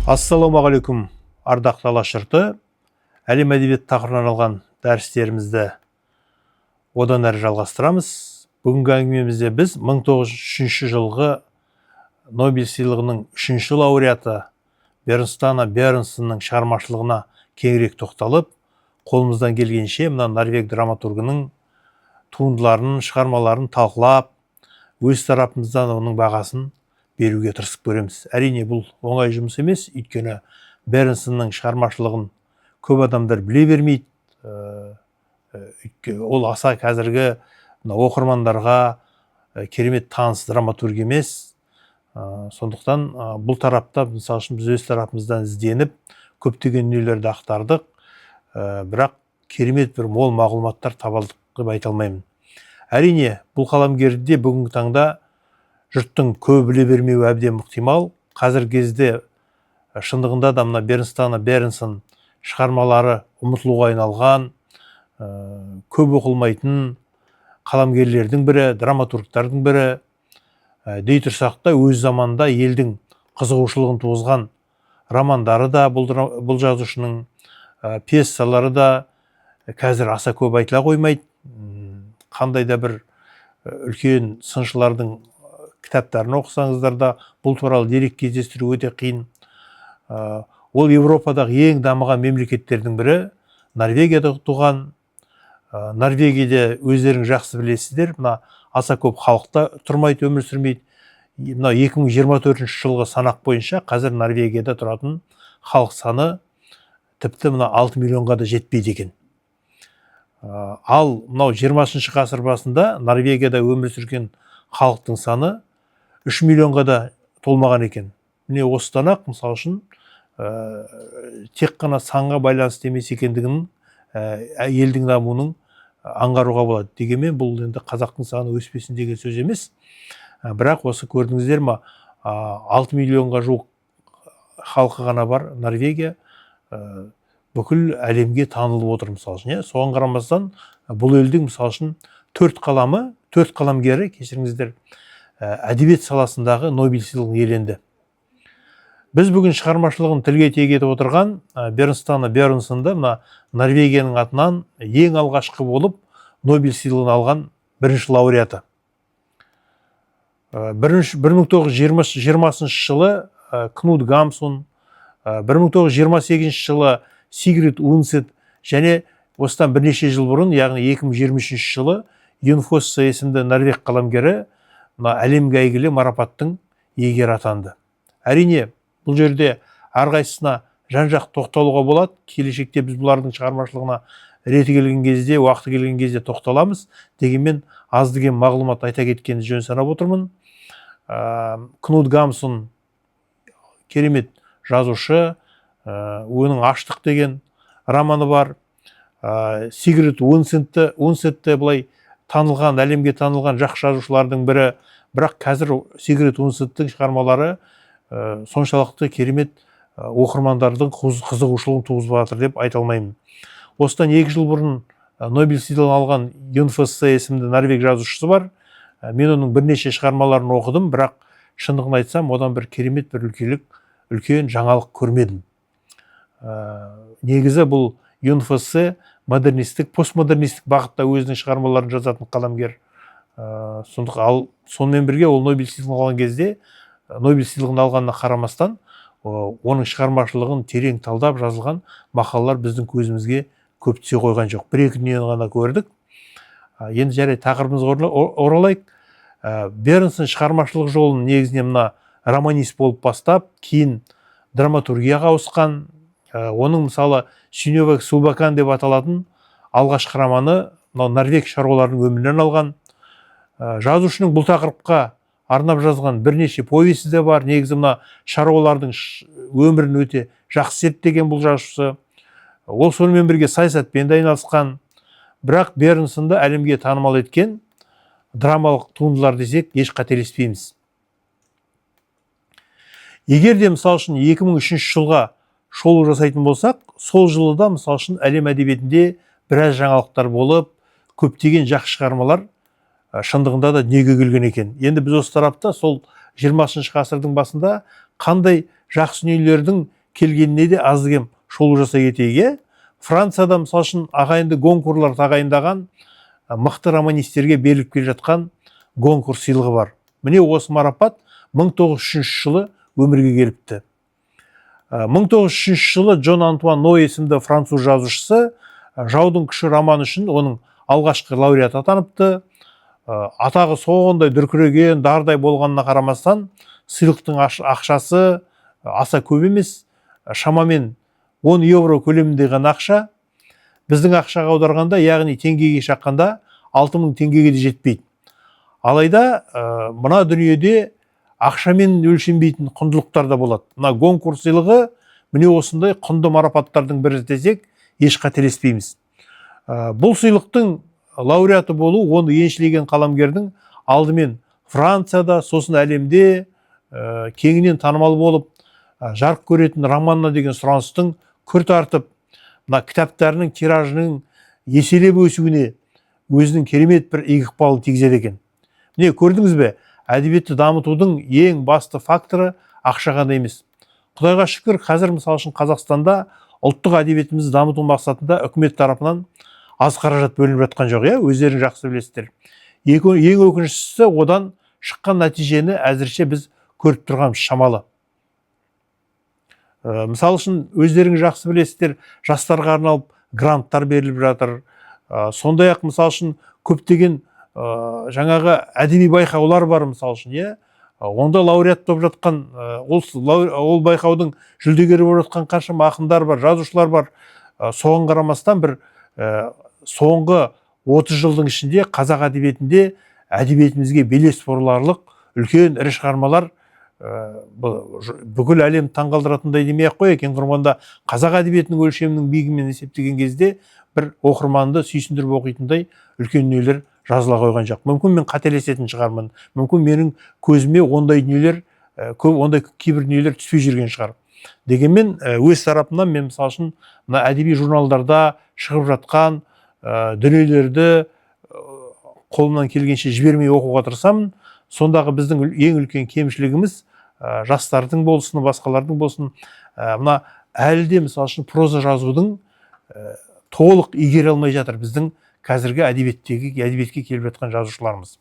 Ассалаумағалейкум, ардақты Алаш жұрты! Әлем әдебиеті тақырыбына арналған дәрістерімізді одан әрі жалғастырамыз. Бүгінгі әңгімемізде біз 1903 жылғы Нобель сыйлығының үшінші лауреаты Бернстана Бернсонның шығармашылығына кеңірек тоқталып, қолымыздан келгенше мына норвег драматургының туындыларын, шығармаларын талқылап, өз тарапымыздан оның бағасын беруге тырысып көреміз. Әрине, бұл оңай жұмыс емес, өйткені Бернсонның шығармашылығын көп адамдар біле бермейді. Ол аса қазіргі мына оқырмандарға керемет таныс драматург емес. Сондықтан бұл тарапта, мысалы үшін, біз өз тарапымыздан ізденіп, көптеген дүниелерді ақтардық, бірақ керемет бір мол мағлұматтар таба алдық деп айта алмаймын. Әрине, бұл қаламгерді де бүгінгі таңда жұрттың көбі біле бермеуі әбден ықтимал. Қазіргі кезде шындығында да мына Бернстана Бернсон шығармалары ұмытылуға айналған, көп оқылмайтын қаламгерлердің бірі, драматургтардың бірі. Дей тұрсақ та, өз заманында елдің қызығушылығын туғызған романдары да, бұл жазушының пьесалары да қазір аса көп айтыла қоймайды. Қандай да бір үлкен сыншылардың кітаптарын оқысаңыздар да, бұл туралы дерек кездестіру өте қиын. Ол Еуропадағы ең дамыған мемлекеттердің бірі Норвегияда туған. Норвегияда, өздеріңіз жақсы білесіздер, мына аса көп халықта тұрмайды, өмір сүрмейді. Мына 2024 жылғы санақ бойынша қазір Норвегияда тұратын халық саны тіпті мына 6 миллионға да жетпейді екен. Ал мынау 20 ғасыр басында Норвегияда өмір сүрген халықтың саны 3 миллионға да толмаған екен. Міне, осыдан ақ, мысалы үшін, тек қана санға байланысты емес екендігін, елдің дамуының аңғаруға болады. Дегенмен бұл енді қазақтың саны өспесін деген сөз емес. Бірақ осы көрдіңіздер ма, 6 миллионға жуық халқы ғана бар Норвегия бүкіл әлемге танылып отыр, мысалы үшін, иә. Соған қарамастан бұл елдің, мысалы үшін, төрт қаламы, төрт қаламгері, кешіріңіздер, әдебиет саласындағы Нобель сыйлығын иеленді. Біз бүгін шығармашылығын тілге тиек етіп отырған Бернстана Бернсонды мына Норвегияның атынан ең алғашқы болып Нобель сыйлығын алған бірінші лауреаты. 1920 жылы Кнут Гамсун, 1928 жылы Сигрид Унсет және осыдан бірнеше жыл бұрын, яғни 2023 жылы Юн Фоссе есімді норвег қаламгері мына әлемге әйгілі марапаттың иегері атанды. Әрине, бұл жерде әрқайсысына жан-жақты тоқталуға болады. Келешекте біз бұлардың шығармашылығына реті келген кезде, уақыты келген кезде тоқталамыз. Дегенмен азды кем мағлұмат айта кеткенді жөн санап отырмын. Кнут Гамсун керемет жазушы, оның «Аштық» деген романы бар. Сигрид Унсетті былай танылған, әлемге танылған жақсы жазушылардың бірі. Бірақ қазір Сигрид Унсеттің шығармалары соншалықты керемет оқырмандардың қызығушылығын туғызып жатыр деп айта алмаймын. Осыдан 2 жыл бұрын Нобель сыйлығын алған Юн Фоссе есімді норвег жазушысы бар. Мен оның бірнеше шығармаларын оқыдым, бірақ шындығын айтсам, одан бір керемет бір үлкен жаңалық көрмедім. Негізі бұл Юн Фоссе модернистік, постмодернистік бағытта өзінің шығармаларын жазатын қаламгер. Сондықтан, ал сонымен бірге ол Нобель сыйлығын алған кезде, Нобель сыйлығын алғанына қарамастан, оның шығармашылығын терең талдап жазылған мақалалар біздің көзімізге көп түсе қойған жоқ. Бір екі дүниені ғана көрдік. Енді жарайды, тақырыбымызға оралайық. Бернсон шығармашылық жолын негізінен мына романист болып бастап, кейін драматургияға ауысқан. Оның, мысалы, «Синьова Сулбакан» деп аталатын алғашқы романы мынау норвег шаруаларының өмірінен алған. Жазушының бұл тақырыпқа арнап жазған бірнеше повесі де бар. Негізі мына шаруалардың өмірін өте жақсы зерттеген бұл жазушы. Ол сонымен бірге саясатпен де айналысқан. Бірақ Бернсонды әлемге танымал еткен драмалық туындылар десек, еш қателеспейміз. Егер де, мысалы үшін, 2003 жылға шолу жасайтын болсақ, сол жылы да, мысалы үшін, әлем әдебиетінде біраз жаңалықтар болып, Көптеген жақсы шығармалар шындығында да дүниеге келген екен. Енді біз осы тарапта сол 20 ғасырдың басында қандай жақсы дүниелердің келгеніне де аз-кем шолу жасай кетейік, иә. Францияда, мысалы үшін, ағайынды Гонкурлар тағайындаған мықты романистерге беріліп келе жатқан Гонкур сыйлығы бар. Міне, осы марапат 1903 жылы өмірге келіпті. 1903 жылы Жон Антуан Ной есімді француз жазушысы «Жаудың күші» романы үшін оның алғашқы лауреаты атаныпты. Атағы сондай дүркіреген дардай болғанына қарамастан, сыйлықтың ақшасы аса көп емес, шамамен 10 евро көлемінде ғана ақша. Біздің ақшаға аударғанда, яғни теңгеге шаққанда, 6000 теңгеге де жетпейді. Алайда мына дүниеде ақшамен өлшенбейтін құндылықтар да болады. Мына Гонкур сыйлығы міне осындай құнды марапаттардың бірі десек, еш қателеспейміз. Бұл сыйлықтың лауреаты болу оны еншілеген қаламгердің алдымен Францияда, сосын әлемде кеңінен танымал болып, жарық көретін романына деген сұраныстың күрт артып, мына кітаптарының тиражының еселеп өсуіне өзінің керемет бір игі ықпалын тигізеді екен. Міне, көрдіңіз бе, әдебиетті дамытудың ең басты факторы ақша ғана емес. Құдайға шүкір, қазір, мысалы үшін, Қазақстанда ұлттық әдебиетімізді дамыту мақсатында үкімет тарапынан аз қаражат бөлініп жатқан жоқ, иә, өздерің жақсы білесіздер. Ең өкініштісі, одан шыққан нәтижені әзірше біз көріп тұрғанымыз шамалы. Мысалы үшін, өздеріңіз жақсы білесіздер, жастарға арналып гранттар беріліп жатыр. Сондай ақ, мысалы үшін, көптеген жаңағы әдеби байқаулар бар, мысалы үшін, иә. Онда лауреат болып жатқан, ол байқаудың жүлдегері болып жатқан қаншама ақындар бар, жазушылар бар. Соған қарамастан бір соңғы 30 жылдың ішінде қазақ әдебиетінде әдебиетімізге белес боларлық үлкен ірі шығармалар, бұл бүкіл әлем таңғалдыратындай демей ақ қояйық, ең құрығанда қазақ әдебиетінің өлшемінің биігімен есептеген кезде бір оқырманды сүйсіндіріп оқитындай үлкен дүниелер жазыла қойған жоқ. Мүмкін, мен қателесетін шығармын, мүмкін, менің көзіме ондай дүниелер көп, ондай кейбір дүниелер түспей жүрген шығар. Дегенмен өз тарапымнан мен, мысалы үшін, мына әдеби журналдарда шығып жатқан дүниелерді қолымнан келгенше жібермей оқуға тырысамын. Сондағы біздің ең үлкен кемшілігіміз, жастардың болсын, басқалардың болсын, мына әлі де, мысалы үшін, проза жазудың толық игере алмай жатыр біздің қазіргі әдебиеттегі, әдебиетке келіп жатқан жазушыларымыз.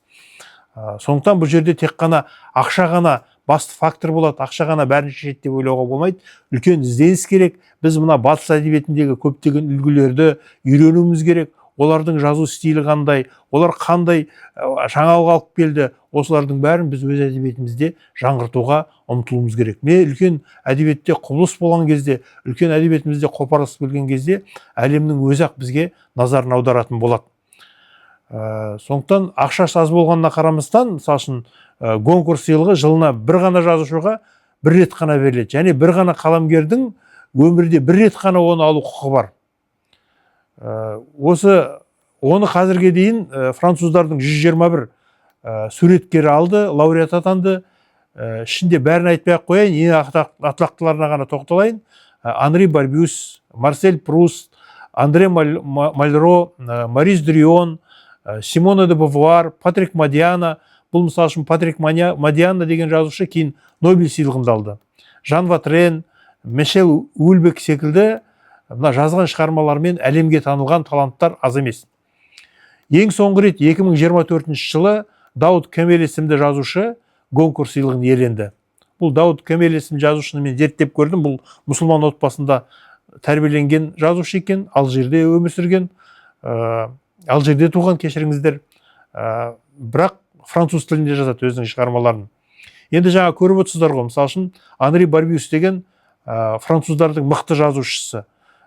Сондықтан бұл жерде тек қана ақша ғана басты фактор болады, ақша ғана бәрін шешеді деп ойлауға болмайды. Үлкен ізденіс керек. Біз мына батыс әдебиетіндегі көптеген үлгілерді үйренуіміз керек. Олардың жазу стилі қандай, олар қандай жаңалық алып келді, осылардың бәрін біз өз әдебиетімізде жаңғыртуға ұмтылуымыз керек. Міне, үлкен әдебиетте құбылыс болған кезде, үлкен әдебиетімізде қопарылыс келген кезде әлемнің өзі ақ бізге назарын аударатын болады. Сондықтан ақшасы аз болғанына қарамастан, мысалы үшін, Гонкур сыйлығы жылына бір ғана жазушыға бір рет қана беріледі және бір ғана қаламгердің өмірде бір рет қана оны алу құқығы бар. Осы оны қазірге дейін француздардың 121 суреткері алды, лауреат атанды. Ішінде бәрін айтпай ақ қояйын, ең атақтыларына ғана тоқталайын. Анри Барбюс, Марсель Пруст, Андре Мальро, Морис Дрион, Симона де Бовуар, Патрик Модиано. Бұл, мысалы үшін, Патрик Модиано деген жазушы кейін Нобель сыйлығын да алды. Жан Ватрен, Мишель Ульбек секілді мына жазған шығармаларымен әлемге танылған таланттар аз емес. Ең соңғы рет 2024 жылы Дауд Кемел есімді жазушы Гонкур сыйлығын иеленді. Бұл Дауд Кемел есімді жазушыны мен зерттеп көрдім. Бұл мұсылман отбасында тәрбиеленген жазушы екен, Алжирде өмір сүрген, Алжирде туған, кешіріңіздер. Бірақ француз тілінде жазады өзінің шығармаларын. Енді жаңа көріп отырсыздар ғой, мысалы үшін, Анри Барбюс деген француздардың мықты жазушысы.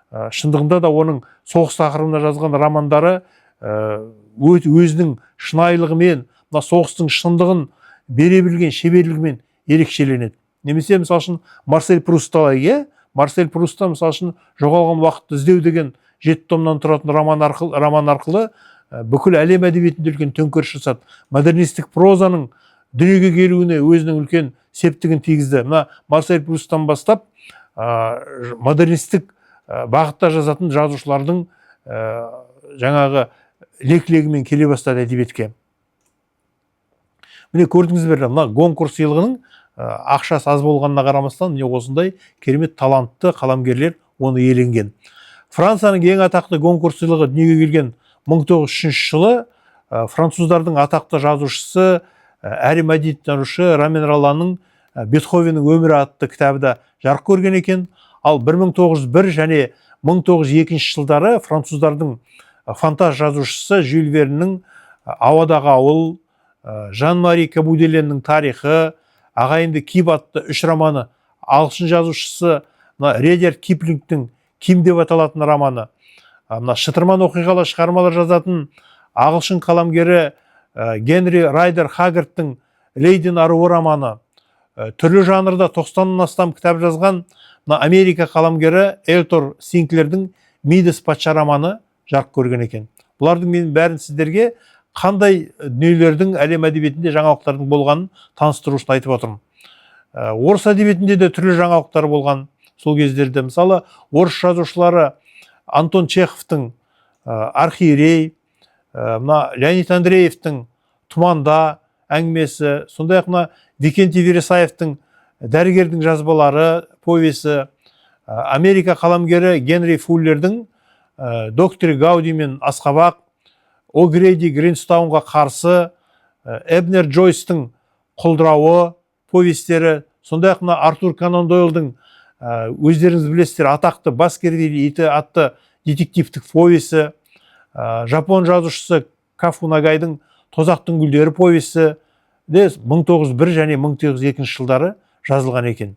Шындығында да оның соғыс тақырыбында жазған романдары өзінің шынайылығымен, мына соғыстың шындығын бере білген шеберлігімен ерекшеленеді. Немесе, мысалы үшін, Марсель Прустты алайық, иә. Марсель Пруста, мысалы үшін, «Жоғалған уақытты іздеу» деген 7 томнан тұратын роман арқылы бүкіл әлем әдебиетінде үлкен төңкеріс жасады. Модернистік прозаның дүниеге келуіне өзінің үлкен септігін тигізді. Мына Марсель Прусттан бастап модернистік бағытта жазатын жазушылардың жаңағы лек-легімен келе бастады әдебиетке. Міне, көрдіңіз бе, мына Гонкур сыйлығының ақшасы аз болғанына қарамастан, міне, осындай керемет талантты қаламгерлер оны иеленген. Францияның ең атақты Гонкур сыйлығы дүниеге келген 1903 жылы француздардың атақты жазушысы әрі мәдениеттанушы Ромен Ролланның «Бетховеннің өмірі» атты кітабы да жарық көрген екен. Ал 1901 және 1902 жылдары француздардың фантаст жазушысы Жюль Верннің «Ауадағы ауыл», Жан Мари Кабуделеннің «Тарихы», «Ағайынды Кип» атты үш романы, ағылшын жазушысы мына Редьярд Киплингтің «Ким» деп аталатын романы, мына шытырман оқиғалы шығармалар жазатын ағылшын қаламгері Генри Райдер Хаггардтың «Лейден аруы» романы, түрлі жанрда 90-нан астам кітап жазған мына Америка қаламгері Элтор Синклердің «Мидас патша» романы жарық көрген екен. Бұлардың мен бәрін сіздерге қандай дүниелердің, әлем әдебиетінде жаңалықтардың болғанын таныстыру үшін айтып отырмын. Орыс әдебиетінде де түрлі жаңалықтар болған сол кездерде. Мысалы, орыс жазушылары Антон Чеховтың «Архиерей», мына Леонид Андреевтің «Тұманда» әңгімесі, сондай ақ мына Викентий Вересаевтың «Дәрігердің жазбалары» повесі, Америка қаламгері Генри Фуллердің «Доктор Гауди мен асқабақ», «О'Грейди Гринстаунға қарсы», Эбнер Джойстың «Құлдырауы» повестері, сондай ақ мына Артур Конан Дойлдың, өздеріңіз білесіздер, атақты «Баскервиль иті» атты детективтік повесі, жапон жазушысы Кафу Нагайдың «Тозақтың гүлдері» повесі де 1901 және 1902 жылдары жазылған екен.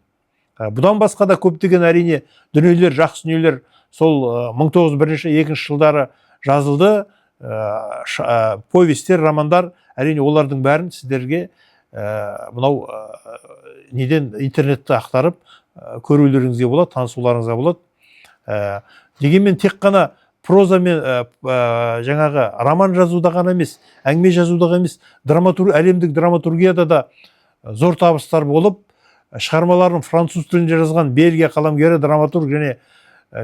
Бұдан басқа да көптеген, әрине, дүниелер, жақсы дүниелер сол 1901-2 жылдары жазылды. Повестер, романдар, әрине, олардың бәрін сіздерге мынау неден, интернетте ақтарып көрулеріңізге болады, танысуларыңызға болады. Дегенмен тек қана проза мен жаңағы роман жазуда ғана емес, әңгіме жазуда ғана емес, әлемдік драматургияда да зор табыстар болып, шығармаларын француз тілінде жазған Бельгия қаламгері, драматург және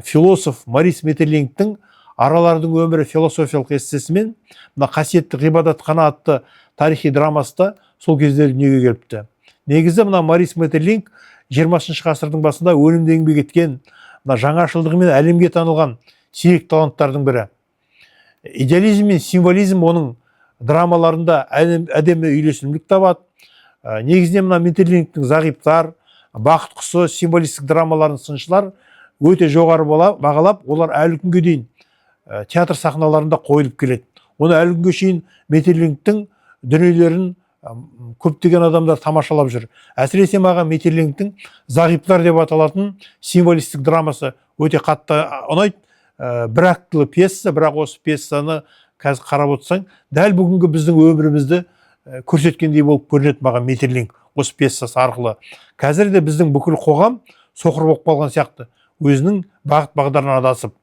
философ Морис Метерлинктің «Аралардың өмірі» философиялық эссесі мен мына «Қасиетті ғибадатхана» атты тарихи драмасы да сол кездері дүниеге келіпті. Негізі мына Морис Метерлинк 20 ғасырдың басында өнімді еңбек еткен, мына жаңашылдығымен әлемге танылған сирек таланттардың бірі. Идеализм мен символизм оның драмаларында әдемі үйлесімділік табады. Негізінен мына Метерлинктің «Зағиптар», «Бақыт құсы» символистік драмаларын сыншылар өте жоғары бағалап, олар әлі күнге дейін театр сахналарында қойылып келеді. Оны әлі күнге шейін Метерлинктің дүниелерін көптеген адамдар тамашалап жүр. Әсіресе маған Метерлинктің «Зағиптар» деп аталатын символистік драмасы өте қатты ұнайды. Бір актілі пьеса, бірақ осы пьесаны қазір қарап отырсаң, дәл бүгінгі біздің өмірімізді көрсеткендей болып көрінеді маған Метерлинк осы пьесасы арқылы. Қазір де біздің бүкіл қоғам соқыр болып қалған сияқты, өзінің бағыт бағдарынан адасып.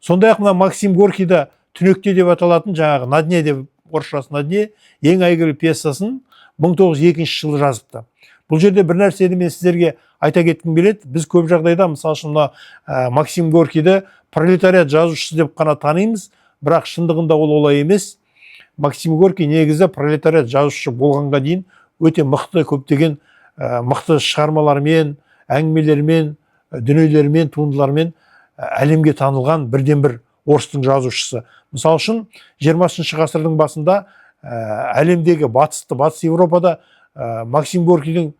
Сондай ақ мына Максим Горький да «Түнекте» деп аталатын, жаңағы «На дне» деп, орысшасы «На дне», ең әйгілі пьесасын 1902 жылы жазыпты. Бұл жерде бір нәрсені мен сіздерге айта кеткім келеді. Біз көп жағдайда, мысалы үшін, мына Максим Горькийді пролетариат жазушысы деп қана танимыз, бірақ шындығында ол олай емес. Максим Горький негізі пролетариат жазушы болғанға дейін өте мықты, көптеген мықты шығармалармен, әңгімелермен, дүниелермен, туындылармен әлемге танылған бірден бір орыстың жазушысы. Мысалы үшін, 20 ғасырдың басында әлемдегі батысты, Батыс Еуропада Максим Горький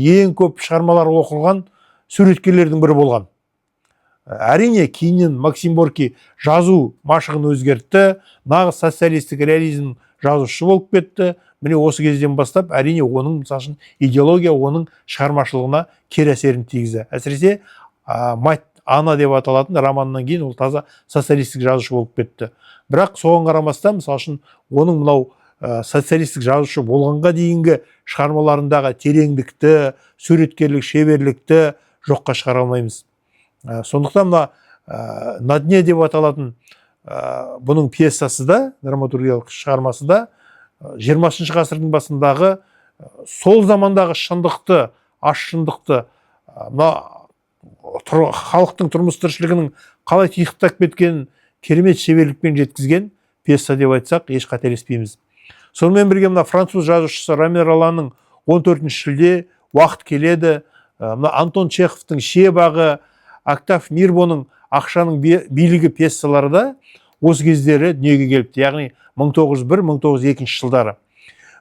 ең көп шығармалары оқылған суреткерлердің бірі болған. Әрине, кейіннен Максим Горький жазу машығын өзгертті, нағыз социалистік реализм жазушы болып кетті. Міне, осы кезден бастап, әрине, оның, мысалы үшін, идеология оның шығармашылығына кері әсерін тигізді. Әсіресе «Мать Анна» деп аталатын романнан кейін ол таза социалистік жазушы болып кетті. Бірақ соған қарамастан, мысалы үшін, оның мынау социалистік жазушы болғанға дейінгі шығармаларындағы тереңдікті, суреткерлік шеберлікті жоққа шығара алмаймыз. Сондықтан мына «На дне» деп аталатын бұның пьесасы да, драматургиялық шығармасы да 20 ғасырдың басындағы сол замандағы шындықты, ащы шындықты, мына халықтың тұрмыс тіршілігінің қалай титықтап кеткенін керемет шеберлікпен жеткізген. пьеса деп айтсақ, еш қателеспейміз. Сонымен бірге мына француз жазушысы Роме Роланның 14 шілде, Уақыт келеді, мына Антон Чеховтың Шие бағы, Октав Мирбоның Ақшаның билігі пьесалары да осы кездері дүниеге келіпті, яғни 1901-1902 жылдары.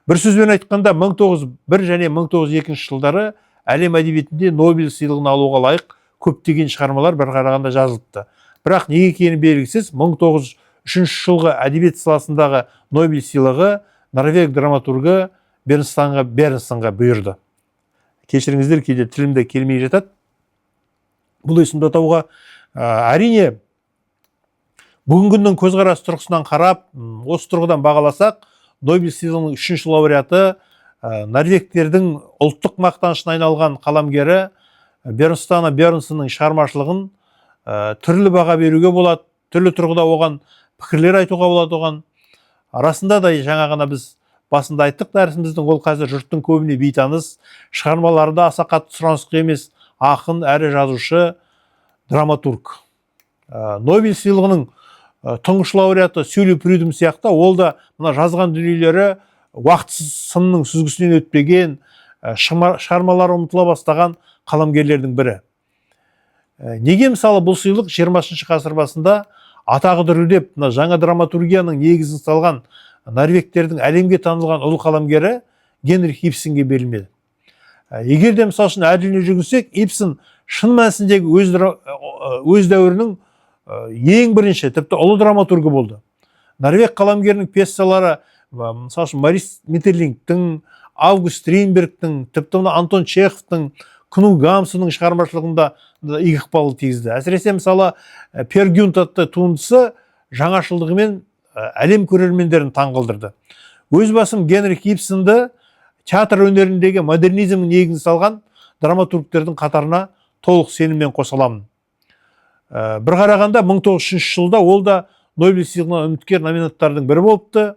Бір сөзбен айтқанда, 1901 және 1902 жылдары әлем әдебиетінде Нобель сыйлығын алуға лайық көптеген шығармалар бір қарағанда жазылыпты. Бірақ неге екені белгісіз, 1903 жылғы әдебиет саласындағы Нобель сыйлығы норвег драматургы Бернстанға бұйырды. Кешіріңіздер, кейде тілім де келмей жатады бұл есімді атауға. Әрине, бүгінгі күннің көзқарас тұрғысынан қарап, осы тұрғыдан бағаласақ, Нобель сыйлығының үшінші лауреаты, норвегтердің ұлттық мақтанышына айналған қаламгері Бернстана Бернсонның шығармашылығын түрлі баға беруге болады, түрлі тұрғыда оған пікірлер айтуға болады. Оған расында да, жаңа ғана біз басында айттық дәрісіміздің, ол қазір жұрттың көбіне бейтаныс, шығармалары да аса қатты сұранысқа емес ақын әрі жазушы, драматург. Нобель сыйлығының тұңғыш лауреаты Сюлли Прюдом сияқты ол да мына жазған дүниелері уақыт сынның сүзгісінен өтпеген, шығармалары ұмытыла бастаған қаламгерлердің бірі. Неге, мысалы, бұл сыйлық 20 ғасыр басында атағы дүрілдеп, мына жаңа драматургияның негізін салған норвегтердің әлемге танылған ұлы қаламгері Генрих Ибсенге берілмеді? Егер де, мысалы үшін, әділіне жүгінсек, Ибсен шын мәнісіндегі өз дәуірінің ең бірінші, тіпті ұлы драматургы болды. Норвег қаламгерінің пьесалары, мысалы үшін, Морис Метерлинктің, Август Стринбергтің, тіпті мына Антон Чеховтың, Кнут Гамсунның шығармашылығында да игі ықпал тигізді. Әсіресе, мысалы, Пер Гюнт атты туындысы жаңашылдығымен әлем көрермендерін таңғалдырды. Өз басым Генрих Ибсенді театр өнеріндегі модернизмнің негізін салған драматургтердің қатарына толық сеніммен қоса аламын. Бір қарағанда, 1903 жылда ол да Нобель сыйлығына үміткер номинанттардың бірі болыпты.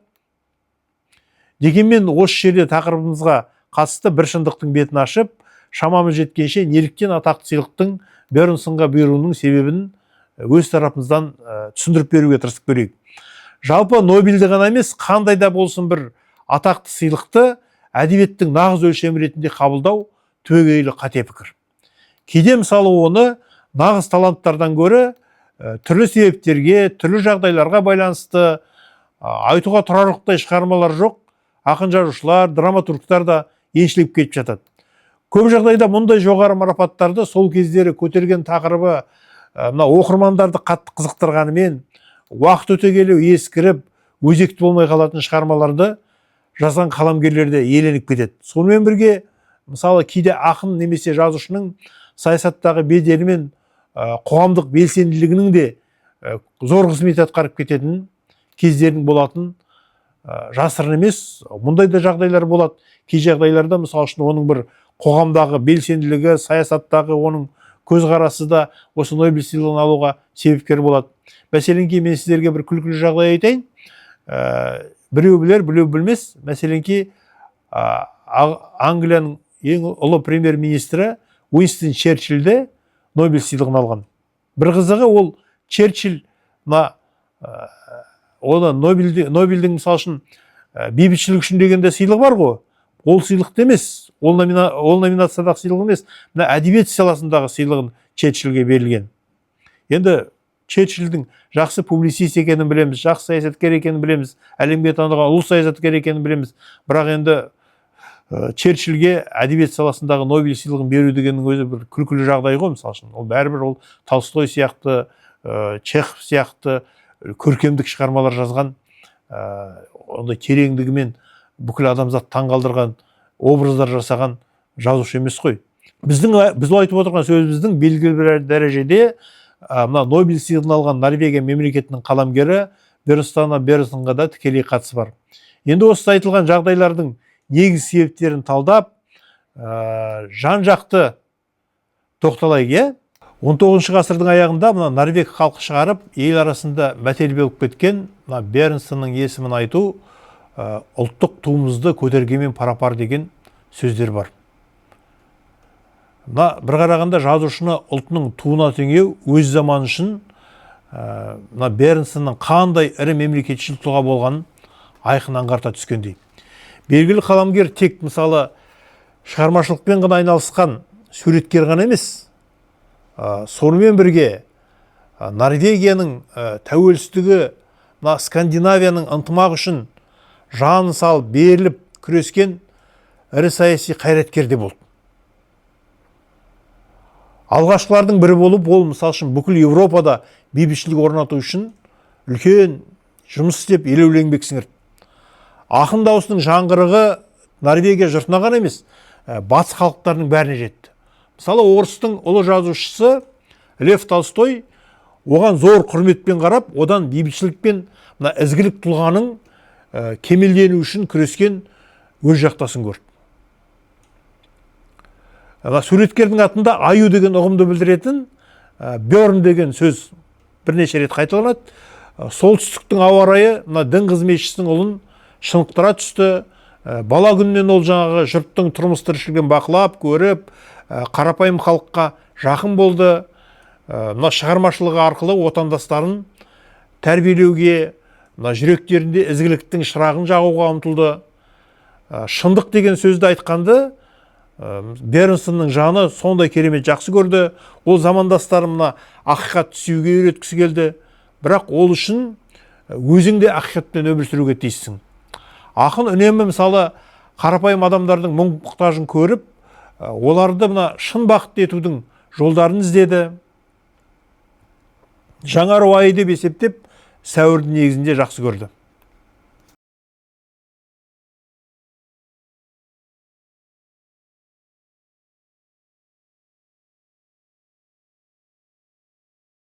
Дегенмен осы жерде тақырыбымызға қатысты бір шындықтың бетін ашып, шамамыз жеткенше неліктен атақты сыйлықтың Бернсонға бұйыруының себебін өз тарапымыздан түсіндіріп беруге тырысып көрейік. Жалпы, Нобельді ғана емес, қандай да болсын бір атақты сыйлықты әдебиеттің нағыз өлшемі ретінде қабылдау түбегейлі қате пікір. Кейде, мысалы, оны нағыз таланттардан гөрі түрлі себептерге, түрлі жағдайларға байланысты айтуға тұрарлықтай шығармалар жоқ ақын жазушылар, драматургтар да еншілеп кетіп жатады. Көп жағдайда мұндай жоғары марапаттарды сол кездері көтерген тақырыбы мына оқырмандарды қатты қызықтырғанымен, уақыт өте келе ескіріп, өзекті болмай қалатын шығармаларды жазған қаламгерлер де иеленіп кетеді. Сонымен бірге, мысалы, кейде ақын немесе жазушының саясаттағы беделі мен қоғамдық белсенділігінің де зор қызмет атқарып кететін кездерінің болатын жасырын емес, мұндай да жағдайлар болады. Кей жағдайларда, мысалы үшін, оның бір қоғамдағы белсенділігі, саясаттағы оның көзқарасы да осы Нобель сыйлығын алуға себепкер болады. Мәселенки, мен сіздерге бір күлкілі жағдай айтайын. Біреу білер, біреу білмес. Мәселенки, Англияның ең ұлы премьер министрі Уинстон Черчилль де Нобель сыйлығын алған. Бір қызығы, ол Черчилль мына оны Нобельдің, мысалы үшін, бейбітшілік үшін деген де сыйлық бар ғой, ол сыйлықты емес, ол номинациядағы сыйлық емес, мына әдебиет саласындағы сыйлығын Черчилльге берілген. Енді Черчилльдің жақсы публицист екенін білеміз, жақсы саясаткер екенін білеміз, әлемге танылған ұлы саясаткер екенін білеміз. Бірақ енді Черчилльге әдебиет саласындағы Нобель сыйлығын беру дегеннің өзі бір күлкілі жағдай ғой. Мысалы үшін, ол бәрібір ол Толстой сияқты, Чехов сияқты көркемдік шығармалар жазған, ондай тереңдігімен бүкіл адамзат таңғалдырған образдар жасаған жазушы емес қой. Біздің біз айтып отырған сөзіміздің белгілі бір дәрежеде мына Нобель сыйлығын алған Норвегия мемлекетінің қаламгері Бернстана Бернсонға да тікелей қатысы бар. Енді осы айтылған жағдайлардың негізгі себептерін талдап, жан жақты тоқталайық, иә. 19 ғасырдың аяғында мына норвег халқы шығарып, ел арасында мәтел болып кеткен мына Бернсонның есімін айту ұлттық туымызды көтергенмен пара-пар деген сөздер бар. Мына бір қарағанда, жазушыны ұлтының туына теңеу өз заманы үшін Мына Бернсонның қандай ірі мемлекетшіл тұлға болғанын айқын аңғарта түскендей. Белгілі қаламгер тек, мысалы, шығармашылықпен ғана айналысқан суреткер ғана емес, сонымен бірге Норвегияның тәуелсіздігі, мына Скандинавияның ынтымағы үшін жанын салып, беріліп күрескен ірі саяси қайраткер де болды. Алғашқылардың бірі болып ол, мысалы үшін, бүкіл Европада бейбітшілік орнату үшін үлкен жұмыс істеп, елеулі еңбек сіңірді. Ақын дауысының жаңғырығы Норвегия жұртына ғана емес, батыс халықтарының бәріне жетті. Мысалы, орыстың ұлы жазушысы Лев Толстой оған зор құрметпен қарап, одан бейбітшілік пен мына ізгілік тұлғаның кемелдену үшін күрескен өз жақтасын көрді. Мына суреткердің атында аю деген ұғымды білдіретін бьорн деген сөз бірнеше рет қайталанады. Солтүстіктің ауа райы мына дін қызметшісінің ұлын шынықтыра түсті. Бала күнінен ол жаңағы жұрттың тұрмыс тіршілігін бақылап көріп, қарапайым халыққа жақын болды. Мына шығармашылығы арқылы отандастарын тәрбиелеуге, мына жүректерінде ізгіліктің шырағын жағуға ұмтылды. Шындық деген сөзді айтқанды Бернсонның жаны сондай керемет жақсы көрді. Ол замандастарын мына ақиқатты сүюге үйреткісі келді, бірақ ол үшін өзің де ақиқатпен өмір сүруге тиіссің. Ақын үнемі, мысалы, қарапайым адамдардың мұң мұқтажын көріп, оларды мына шын бақытты етудің жолдарын іздеді. Жаңару айы деп есептеп, сәуірді негізінде жақсы көрді.